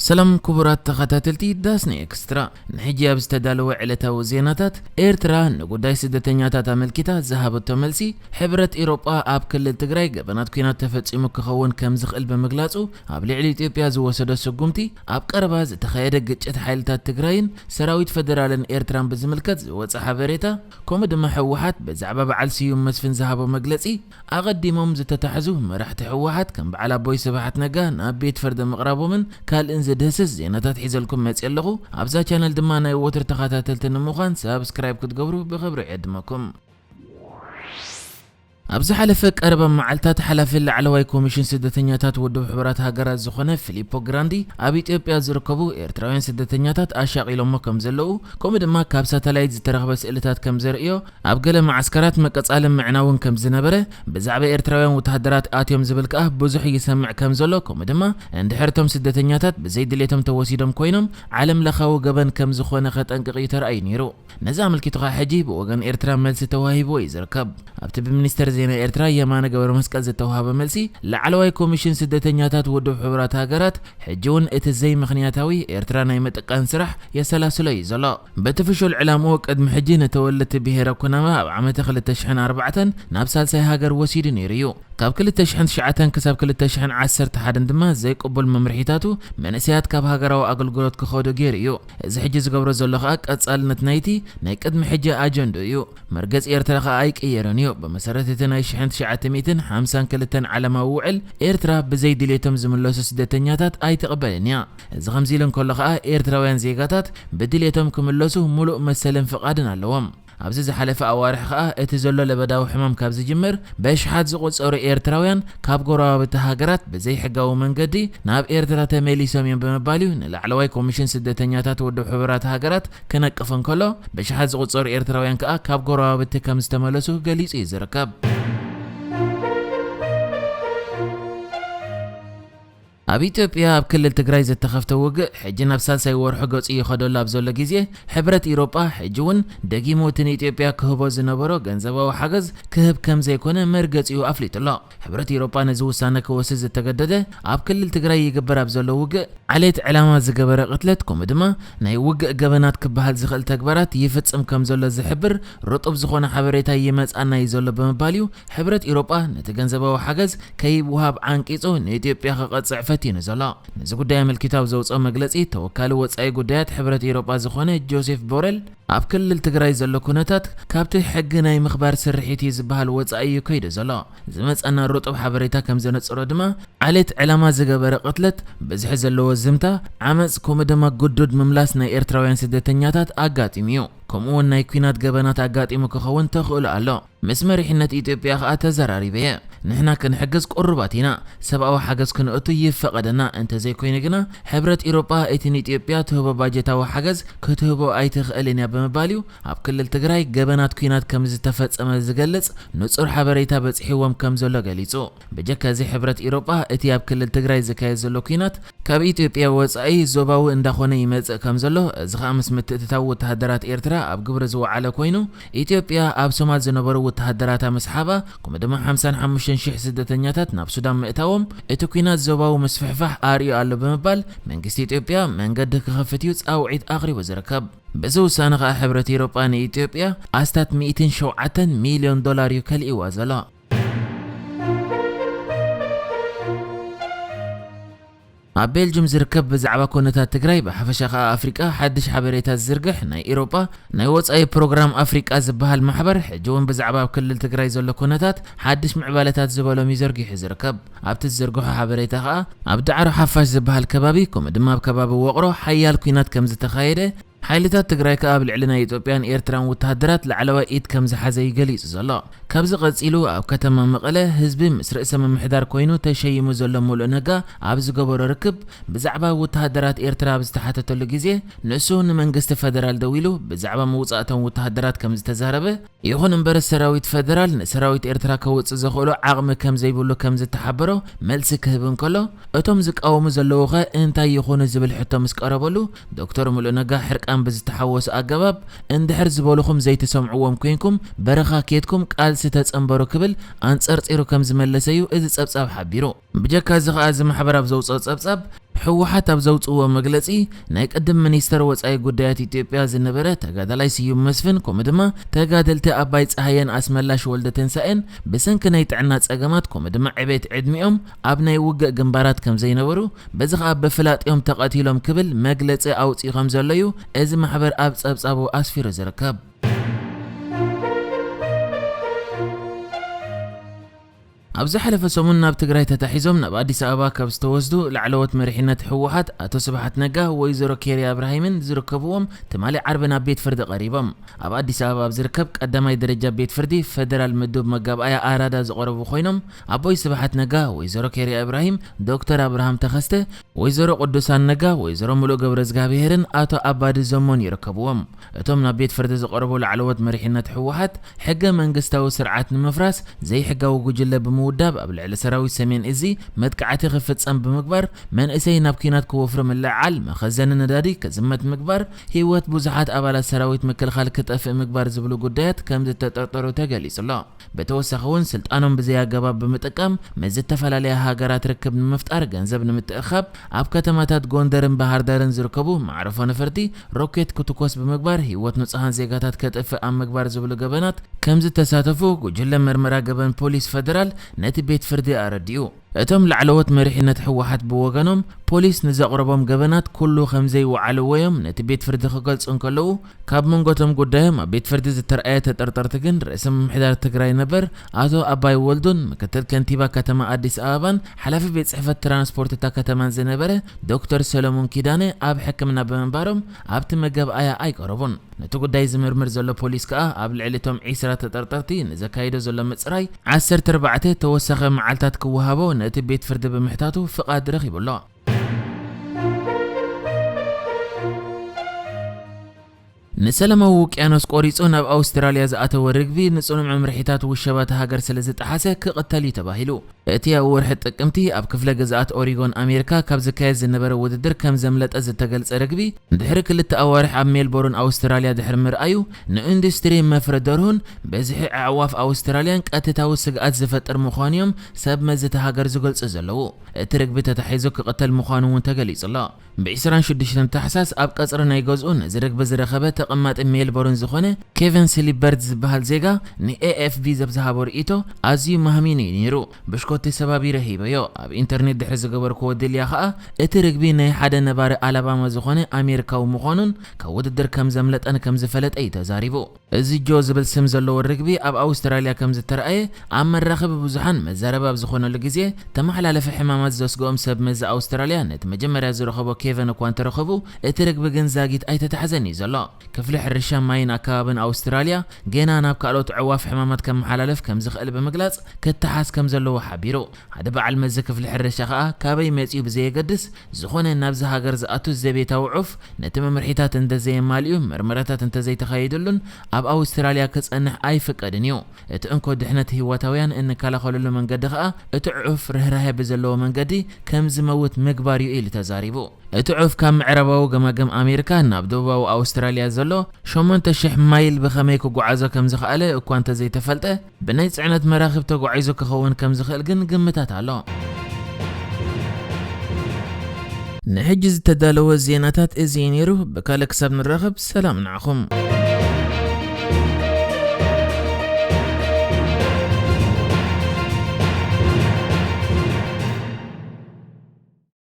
ሰላም ክቡራት ተኸታተልቲ ዳስኒ ኤክስትራ፣ ንሕጂ ኣብ ዝተዳለወ ዕለታዊ ዜናታት፣ ኤርትራ ንጉዳይ ስደተኛታት ኣመልኪታ ዝሃበቶ መልሲ፣ ሕብረት ኤውሮጳ ኣብ ክልል ትግራይ ገበናት ኲናት ተፈጺሙ ክኸውን ከም ዝኽእል ብምግላጹ፣ ኣብ ልዕሊ ኢትዮጵያ ዝወሰዶ ስጉምቲ፣ ኣብ ቀረባ ዝተኻየደ ግጭት ሓይልታት ትግራይን ሰራዊት ፈደራልን ኤርትራን ብዝምልከት ዝወጸ ሓበሬታ፣ ከምኡ ድማ ህወሓት ብዛዕባ በዓል ስዩም መስፍን ዝሃቦ መግለጺ፣ ኣቐዲሞም ዝተታሕዙ መራሕቲ ህወሓት ከም በዓል ኣቦይ ስብሓት ነጋ ናብ ቤት ፍርዲ ምቕራቦምን ካልእን ዝድህስስ ዜናታት ሒዘልኩም መፅእ ኣለኹ። ኣብዛ ቻነል ድማ ናይ ወትር ተኸታተልቲ ንምዃን ሳብስክራይብ ክትገብሩ ብኽብሪ ይዕድመኩም። ኣብ ዝሓለፈ ቀረባ መዓልታት ሓላፊ ላዕለዋይ ኮሚሽን ስደተኛታት ውድብ ሕቡራት ሃገራት ዝኾነ ፊሊፖ ግራንዲ ኣብ ኢትዮጵያ ዝርከቡ ኤርትራውያን ስደተኛታት ኣሻቒሎሞ ከም ዘለዉ ከምኡ ድማ ካብ ሳተላይት ዝተረኽበ ስእልታት ከም ዘርእዮ ኣብ ገለ መዓስከራት ምቅጻልን ምዕናውን ከም ዝነበረ፣ ብዛዕባ ኤርትራውያን ወተሃደራት ኣትዮም ዝብል ከኣ ብዙሕ ይሰምዕ ከም ዘሎ፣ ከምኡ ድማ እንድሕር እቶም ስደተኛታት ብዘይ ድሌቶም ተወሲዶም ኮይኖም ዓለም ለኻዊ ገበን ከም ዝኾነ ከጠንቅቕ እዩ ተራእዩ ነይሩ። ነዚ ኣመልኪቱ ከኣ ሕጂ ብወገን ኤርትራ መልሲ ተዋሂብዎ እዩ ዝርከብ። ኣብቲ ብሚኒስተር ዜና ኤርትራ የማነ ገብረ መስቀል ዝተዋሃበ መልሲ፣ ላዕለዋይ ኮሚሽን ስደተኛታት ውድብ ሕቡራት ሃገራት ሕጂ እውን እቲ ዘይምኽንያታዊ ኤርትራ ናይ ምጥቃን ስራሕ የሰላስሎ እዩ ዘሎ። በቲ ፍሹል ዕላምኡ ቅድሚ ሕጂ ንተወለድቲ ብሄረ ኩናማ ኣብ ዓመተ ክልተ ሽሕን ኣርባዕተን ናብ ሳልሳይ ሃገር ወሲዱ ነይሩ እዩ። ካብ ክልተ ሽሕን ትሽዓተን ክሳብ ክልተ ሽሕን ዓሰርተ ሓደን ድማ ዘይቅቡል መምርሒታቱ መንእሰያት ካብ ሃገራዊ ኣገልግሎት ክኸዱ ገይሩ እዩ። እዚ ሕጂ ዝገብሮ ዘሎ ከኣ ቀጻልነት ናይቲ ናይ ቅድሚ ሕጂ ኣጀንድኡ እዩ። መርገጺ ኤርትራ ከኣ ኣይቅየርን እዩ። ብመሰረት እቲ ናይ ሽሕን ትሽዓተ ሚእትን ሓምሳን ክልተን ዓለማዊ ውዕል፣ ኤርትራ ብዘይ ድሌቶም ዝምለሱ ስደተኛታት ኣይትቕበልን እያ። እዚ ከምዚ ኢሉ እንከሎ ከኣ ኤርትራውያን ዜጋታት ብድሌቶም ክምለሱ ሙሉእ መሰልን ፍቓድን ኣለዎም። ኣብዚ ዝሓለፈ ኣዋርሕ ከኣ እቲ ዘሎ ለበዳዊ ሕማም ካብ ዝጅምር በሽሓት ዝቑጸሩ ኤርትራውያን ካብ ጎረባብቲ ሃገራት ብዘይሕጋዊ መንገዲ ናብ ኤርትራ ተመሊሶም እዮም ብምባል እዩ ንላዕለዋይ ኮሚሽን ስደተኛታት ውድብ ሕቡራት ሃገራት ክነቅፍ እንከሎ፣ በሽሓት ዝቑጸሩ ኤርትራውያን ከኣ ካብ ጎረባብቲ ከም ዝተመለሱ ገሊጹ እዩ ዝርከብ። ኣብ ኢትዮጵያ ኣብ ክልል ትግራይ ዝተኸፍተ ውግእ ሕጂ ናብ ሳልሳይ ወርሑ ገጹ ይኸደሉ ኣብ ዘሎ ግዜ፣ ሕብረት ኢሮጳ ሕጂ እውን ደጊሙ እቲ ንኢትዮጵያ ክህቦ ዝነበሮ ገንዘባዊ ሓገዝ ክህብ ከም ዘይኮነ መርገጺኡ ኣፍሊጡ ኣሎ። ሕብረት ኢሮጳ ነዚ ውሳነ ክወስድ ዝተገደደ ኣብ ክልል ትግራይ ይግበር ኣብ ዘሎ ውግእ ዓሌት ዕላማ ዝገበረ ቅትለት ከምኡ ድማ ናይ ውግእ ገበናት ክበሃል ዝኽእል ተግባራት ይፍጽም ከም ዘሎ ዝሕብር ርጡብ ዝኾነ ሓበሬታ ይመጽኣና እዩ ዘሎ ብምባል እዩ ሕብረት ኢሮጳ ነቲ ገንዘባዊ ሓገዝ ከይወሃብ ዓንቂጹ ንኢትዮጵያ ክቐጽዕ ፈቲኑ ዘሎ። ነዚ ጉዳይ ኣመልኪቱ ኣብ ዘውጽኦ መግለጺ ተወካሊ ወጻኢ ጉዳያት ሕብረት ኢሮጳ ዝኾነ ጆሴፍ ቦረል ኣብ ክልል ትግራይ ዘሎ ኩነታት ካብቲ ሕጊ ናይ ምኽባር ስርሒት እዩ ዝበሃል ወጻኢ እዩ ከይዱ ዘሎ። ዝመጸና ርጡብ ሓበሬታ ከም ዘነጽሮ ድማ ዓሌት ዕላማ ዝገበረ ቅትለት ብዝሒ ዘለዎ ዝምታ፣ ዓመጽ ከምኡ ድማ ግዱድ ምምላስ ናይ ኤርትራውያን ስደተኛታት ኣጋጢሙ እዩ። ከምኡ እውን ናይ ኲናት ገበናት ኣጋጢሙ ክኸውን ተኽእሎ ኣሎ። ምስ መሪሕነት ኢትዮጵያ ከኣ ተዘራሪበ እየ። ንሕና ክንሕግዝ ቅሩባት ኢና። ሰብኣዊ ሓገዝ ክነእቱ ይፈቐደና። እንተዘይኮይኑ ግና ሕብረት ኢሮጳ እቲ ንኢትዮጵያ ትህቦ ባጀታዊ ሓገዝ ክትህቦ ኣይትኽእልን እያ ብምባል እዩ ኣብ ክልል ትግራይ ገበናት ኲናት ከም ዝተፈጸመ ዝገልጽ ንጹር ሓበሬታ በጺሕዎም ከም ዘሎ ገሊጹ። ብጀካ እዚ ሕብረት ኢሮጳ እቲ ኣብ ክልል ትግራይ ዝካየድ ዘሎ ኲናት ካብ ኢትዮጵያ ወጻኢ ዞባዊ እንዳኾነ ይመጽእ ከም ዘሎ፣ እዚ ኸኣ ምስ ምትእትታው ወተሃደራት ኤርትራ ኣብ ግብሪ ዝወዓለ ኮይኑ፣ ኢትዮጵያ ኣብ ሶማል ዝነበሩ ወተሃደራታ ምስሓባ፣ ከምኡ ድማ ሓምሳን ሓሙሽተን ሽሕ ስደተኛታት ናብ ሱዳን ምእታዎም፣ እቲ ኲናት ዞባዊ ምስፍሕፋሕ ኣርእዩ ኣሎ ብምባል፣ መንግስቲ ኢትዮጵያ መንገዲ ክኸፍት እዩ ጻውዒት ኣቕሪቡ ዝርከብ። በዚ ውሳነ ኸኣ ሕብረት ኤውሮጳ ንኢትዮጵያ ኣስታት ሚእትን ሸውዓተን ሚልዮን ዶላር እዩ ከልእዋ ዘሎ። ኣብ ቤልጅም ዝርከብ ብዛዕባ ኩነታት ትግራይ ብሓፈሻ ኸኣ ኣፍሪቃ ሓድሽ ሓበሬታ ዝዝርግሕ ናይ ኤውሮጳ ናይ ወጻኢ ፕሮግራም ኣፍሪቃ ዝበሃል ማሕበር ሕጂ እውን ብዛዕባ ኣብ ክልል ትግራይ ዘሎ ኩነታት ሓድሽ ምዕባለታት ዝበሎም እዩ ዘርጊሑ ዝርከብ። ኣብቲ ዝዝርግሖ ሓበሬታ ኸኣ ኣብ ዳዕሮ ሓፋሽ ዝበሃል ከባቢ ከምኡ ድማ ኣብ ከባቢ ወቕሮ ሓያል ኲናት ከም ዝተኻየደ ሓይልታት ትግራይ ከኣ ኣብ ልዕሊ ናይ ኢትዮጵያን ኤርትራን ወተሃደራት ላዕለዋይ ኢድ ከም ዝሓዘ እዩ ገሊጹ ዘሎ። ካብዚ ቀጺሉ ኣብ ከተማ መቐለ ህዝቢ ምስ ርእሰ ምምሕዳር ኮይኑ ተሸይሙ ዘሎ ሙሉእ ነጋ ኣብ ዝገበሮ ርክብ ብዛዕባ ወተሃደራት ኤርትራ ኣብ ዝተሓተተሉ ግዜ ንሱ ንመንግስቲ ፈደራል ደዊሉ ብዛዕባ ምውጻእቶም ወተሃደራት ከም ዝተዛረበ ይኹን እምበር ሰራዊት ፈደራል ንሰራዊት ኤርትራ ከውጽእ ዘኽእሎ ዓቕሚ ከም ዘይብሉ ከም ዝተሓበሮ መልሲ ክህብ እንከሎ፣ እቶም ዝቃወሙ ዘለዉኸ እንታይ ይኾኑ ዝብል ሕቶ ምስ ቀረበሉ፣ ዶክተር ሙሉእ ነጋ ሕርቃን ብዝተሓወሶ ኣገባብ፣ እንድሕር ዝበሉኹም ዘይትሰምዕዎም ኮይንኩም በረኻ ኬድኩም ቃልሲ ተጸንበሩ ክብል ኣንጸርጺሩ ከም ዝመለሰ እዩ እዚ ጸብጻብ ሓቢሩ። ብጀካ እዚ ኸኣ እዚ ማሕበር ኣብ ዘውጽኦ ጸብጻብ፣ ህወሓት ኣብ ዘውፅዎ መግለፂ፣ ናይ ቅድም ሚኒስተር ወፃኢ ጉዳያት ኢትዮጵያ ዝነበረ ተጋዳላይ ስዩም መስፍን፣ ከምኡ ድማ ተጋደልቲ ኣባይ ፀሃየን ኣስመላሽ ወልደ ትንሳኤን ብሰንኪ ናይ ጥዕና ፀገማት ከምኡ ድማ ዕቤት ዕድሚኦም ኣብ ናይ ውግእ ግንባራት ከም ዘይነበሩ፣ በዚ ኸኣ ብፍላጥዮም ተቐቲሎም ክብል መግለፂ ኣውፂኡ ከም ዘሎ እዩ እዚ ማሕበር ኣብ ፀብፃቡ ኣስፊሩ ዝርከብ። ኣብ ዝሓለፈ ሰሙን ናብ ትግራይ ተታሒዞም ናብ ኣዲስ ኣበባ ካብ ዝተወስዱ ላዕለዎት መሪሕነት ህወሓት ኣቶ ስብሓት ነጋ፣ ወይዘሮ ኬርያ እብራሂምን ዝርከብዎም፣ ትማሊ ዓርቢ ናብ ቤት ፍርዲ ቀሪቦም። ኣብ ኣዲስ ኣበባ ኣብ ዝርከብ ቀዳማይ ደረጃ ቤት ፍርዲ ፌደራል ምዱብ መጋብኣያ ኣራዳ ዝቐረቡ ኮይኖም፣ ኣቦይ ስብሓት ነጋ፣ ወይዘሮ ኬርያ እብራሂም፣ ዶክተር ኣብርሃም ተኸስተ፣ ወይዘሮ ቅዱሳን ነጋ፣ ወይዘሮ ሙሉእ ገብረዝጋብሄርን ኣቶ ኣባዲ ዘሞን ይርከብዎም። እቶም ናብ ቤት ፍርዲ ዝቐረቡ ላዕለዎት መሪሕነት ህወሓት፣ ሕገ መንግስታዊ ስርዓት ንምፍራስ ዘይሕጋዊ ጉጅለ ብምውዳብ ኣብ ልዕሊ ሰራዊት ሰሜን እዚ መጥቃዕቲ ክፍጸም ብምግባር፣ መንእሰይ ናብ ኲናት ክወፍሩ ምልዕዓል፣ መኸዘኒ ነዳዲ ክዝመት ምግባር፣ ህይወት ብዙሓት ኣባላት ሰራዊት ምክልኻል ክጠፍእ ምግባር ዝብሉ ጉዳያት ከም ዝተጠርጠሩ ተገሊጹ ኣሎ። ብተወሳኺ እውን ስልጣኖም ብዘይ ኣገባብ ብምጥቃም ምስ ዝተፈላለያ ሃገራት ርክብ ንምፍጣር ገንዘብ ንምትእኻብ ኣብ ከተማታት ጎንደርን ባህር ዳርን ዝርከቡ መዕረፎ ነፈርቲ ሮኬት ክትኮስ ብምግባር ህይወት ንጹሃን ዜጋታት ከጥፍእ ኣብ ምግባር ዝብሉ ገበናት ከም ዝተሳተፉ ጉጅለ መርመራ ገበን ፖሊስ ፌደራል ነቲ ቤት ፍርዲ ኣረዲኡ። እቶም ላዕለዎት መሪሕነት ህወሓት ብወገኖም፣ ፖሊስ ንዘቕረቦም ገበናት ኩሉ ከም ዘይወዓልዎ እዮም ነቲ ቤት ፍርዲ ክገልጹ እንከለዉ፣ ካብ መንጎቶም ጉዳዮም ኣብ ቤት ፍርዲ ዝተርኣየ ተጠርጠርቲ ግን ርእሰ ምምሕዳር ትግራይ ነበር ኣቶ ኣባይ ወልዱን ምክትል ከንቲባ ከተማ ኣዲስ ኣበባን ሓላፊ ቤት ጽሕፈት ትራንስፖርት እታ ከተማን ዝነበረ ዶክተር ሰለሙን ኪዳነ ኣብ ሕክምና ብምንባሮም ኣብቲ መጋብኣያ ኣይቀረቡን። ነቲ ጉዳይ ዝምርምር ዘሎ ፖሊስ ከኣ ኣብ ልዕሊ እቶም ዒስራ ተጠርጠርቲ ንዘካይዶ ዘሎ ምጽራይ ዓሰርተ ኣርባዕተ ተወሳኺ መዓልታት ክወሃቦ ነቲ ቤት ፍርዲ ብምሕታቱ ፍቓድ ረኺቡ ኣሎ። ንሰላማዊ ውቅያኖስ ቆሪጹ ናብ ኣውስትራልያ ዝኣተወ ርግቢ ንጽኑዕ መምርሒታት ውሸባ እታ ሃገር ስለ ዝጠሓሰ ክቕተል እዩ ተባሂሉ። እቲ ኣብ ወርሒ ጥቅምቲ ኣብ ክፍለ ግዝኣት ኦሪጎን ኣሜሪካ ካብ ዝካየድ ዝነበረ ውድድር ከም ዘምለጠ ዝተገልጸ ርግቢ፣ ድሕሪ ክልተ ኣዋርሕ ኣብ ሜልቦርን ኣውስትራልያ ድሕሪ ምርኣዩ፣ ንኢንዱስትሪ መፍረ ደርሁን ብዝሒ ኣዕዋፍ ኣውስትራልያን ቀጥታዊ ስግኣት ዝፈጥር ምዃኑ እዮም ሰብ መዚ እታ ሃገር ዝገልጹ ዘለዉ። እቲ ርግቢ ተታሒዙ ክቕተል ምዃኑ እውን ተገሊጹ ኣሎ። ብ ዕስራን ሽዱሽተን ታሕሳስ ኣብ ቀጽሪ ናይ ገዝኡ ነዚ ርግቢ ዝረኸበ ተቐማጢ ሜልቦርን ዝኾነ ኬቨን ሲሊበርድ ዝበሃል ዜጋ ንኤኤፍቢ ዘብ ዝሃቦ ርእይቶ ኣዝዩ ማህሚኑ እዩ ነይሩ። ብሽኮቲ ሰባቢረ ሂበዮ። ኣብ ኢንተርኔት ድሕሪ ዝገበርክዎ ድልያ ኸኣ እቲ ርግቢ ናይ ሓደ ነባሪ ኣላባማ ዝኾነ ኣሜሪካዊ ምዃኑን ካብ ውድድር ከም ዘምለጠን ከም ዝፈለጠ እዩ ተዛሪቡ። እዚ ጆ ዝብል ስም ዘለዎ ርግቢ ኣብ ኣውስትራልያ ከም ዝተረኣየ ኣብ መራኸቢ ብዙሓን መዛረቢ ኣብ ዝኾነሉ ግዜ፣ ተመሓላለፊ ሕማማት ዘስግኦም ሰብ መዚ ኣውስትራልያ ነቲ መጀመርያ ዝረኸቦ ኬቨን እኳ እንተረኸቡ፣ እቲ ርግቢ ግን ዛጊት ኣይተታሕዘን እዩ ዘሎ። ክፍሊ ሕርሻ፣ ማይን ኣከባብን ኣውስትራልያ ገና ናብ ካልኦት ኣዕዋፍ ሕማማት ከመሓላልፍ ከም ዝኽእል ብምግላጽ፣ ክተሓዝ ከም ዘለዎ ሓቢሩ። ሓደ በዓል መዚ ክፍሊ ሕርሻ ከኣ ካበይ መጺኡ ብዘየገድስ፣ ዝኾነ ናብዚ ሃገር ዝኣቱ ዘቤታዊ ዑፍ ነቲ መምርሒታት እንተዘየማልኡ፣ መርመራታት እንተዘይተኻየደሉን ኣብ ኣውስትራልያ ክጸንሕ ኣይፍቀድን እዩ። እቲ እንኮ ድሕነት ህይወታውያን እንከላኸለሉ መንገዲ ከኣ እቲ ዑፍ ርህራሄ ብዘለዎ መንገዲ ከም ዝመውት ምግባር እዩ ኢሉ ተዛሪቡ። እቲ ዑፍ ካብ ምዕራባዊ ገማግም ኣሜሪካ ናብ ደቡባዊ ኣውስትራልያ ዘሎ ሸሞንተ ሽሕ ማይል ብኸመይ ክጓዓዞ ከም ዝኸኣለ እኳ እንተዘይተፈልጠ፣ ብናይ ጽዕነት መራኽብ ተጓዒዙ ክኸውን ከም ዝኽእል ግን ግምታት ኣሎ። ንሕጂ ዝተዳለወ ዜናታት እዚ እዩ ነይሩ። ብካልእ ክሳብ ንራኸብ ሰላም ንዓኹም።